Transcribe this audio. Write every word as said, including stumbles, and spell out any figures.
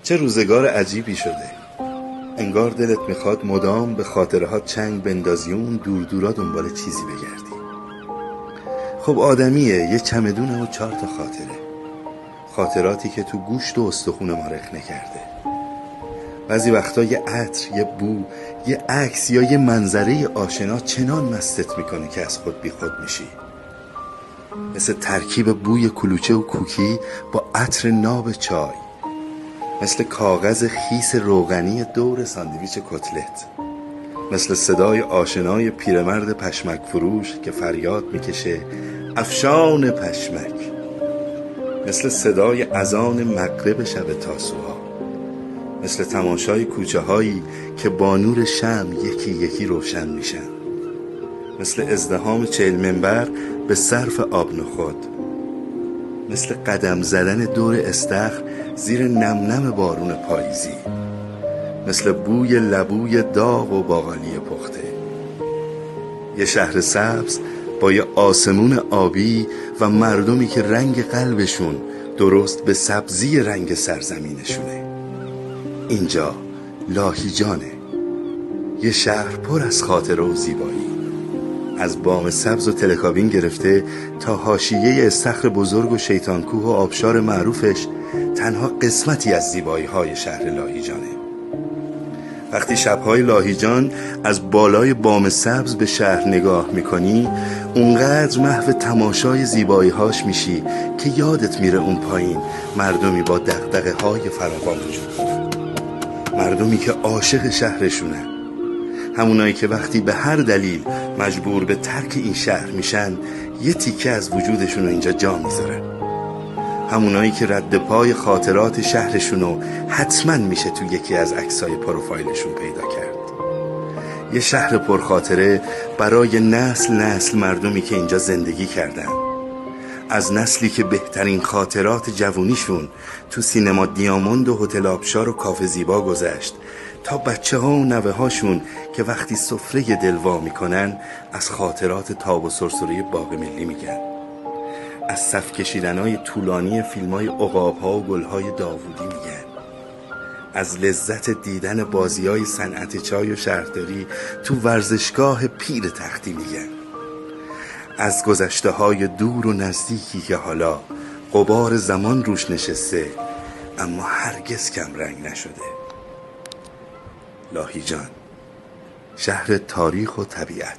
چه روزگار عجیبی شده. انگار دلت می‌خواد مدام به خاطره‌ها چنگ بندازی و اون دور دورا دنبال چیزی بگردی. خب، آدمیه، یه چمدونه و چهار تا خاطره. خاطراتی که تو گوشت و استخون ما رخنه کرده. بعضی وقتا یه عطر، یه بو، یه عکس یا یه منظرهٔ آشنا چنان مستت می‌کنه که از خود بی‌خود می‌شی. مثل ترکیب بوی کلوچه و کوکی با عطر ناب چای. مثل کاغذ خیس روغنی دور ساندویچ کتلت. مثل صدای آشنای پیرمرد پشمک فروش که فریاد می‌کشه: «افشان پشمک!» مثل صدای اذان مغرب شب تاسوعا. مثل تماشای کوچه‌هایی که با نور شمع یکی یکی روشن می‌شن. مثل ازدحام چهل منبر به صرف آب نخود. مثل قدم زدن دور استخر زیر نم‌نم بارون پاییزی. مثل بوی لبوی داغ و باقالی پخته. یه شهر سبز با یه آسمون آبی و مردمی که رنگ قلبشون درست به سبزی رنگ سرزمینشونه. اینجا لاهیجانه. یه شهر پر از خاطره و زیبایی. از بام سبز و تله‌کابین گرفته تا حاشیهٔ استخر بزرگ و شیطان‌کوه و آبشار معروفش، تنها قسمتی از زیبایی‌های شهر لاهیجانه. وقتی شب‌های لاهیجان از بالای بام سبز به شهر نگاه می‌کنی، اونقدر محو تماشای زیبایی‌هاش می‌شی که یادت می‌ره اون پایین مردمی با دغدغه‌های فراوان وجود داره. مردمی که عاشق شهرشونن. همونایی که وقتی به هر دلیل مجبور به ترک این شهر می‌شن، یه تیکه از وجودشون رو اینجا جا می‌ذارن. همونایی که رد پای خاطرات شهرشونو حتماً می‌شه تو یکی از عکسای پروفایلشون پیدا کرد. یه شهر پرخاطره برای نسل نسل مردمی که اینجا زندگی کردن. از نسلی که بهترین خاطرات جوونیشون تو سینما دیاموند و هتل آبشار و کافه زیبا گذشت، تا بچه‌ها و نوه‌هاشون که وقتی سفرهٔ دل وا می‌کنن، از خاطرات تاب و سرسرهٔ باغ ملی می‌گن. از صف کشیدنای طولانی فیلمای عقاب‌ها و گل‌های داوودی می‌گن. از لذت دیدن بازیای صنعت چای و شهرداری تو ورزشگاه پیر تختی می‌گن. از گذشته‌های دور و نزدیکی که حالا غبار زمان روش نشسته، اما هرگز کمرنگ نشده. لاهیجان، شهر تاریخ و طبیعت.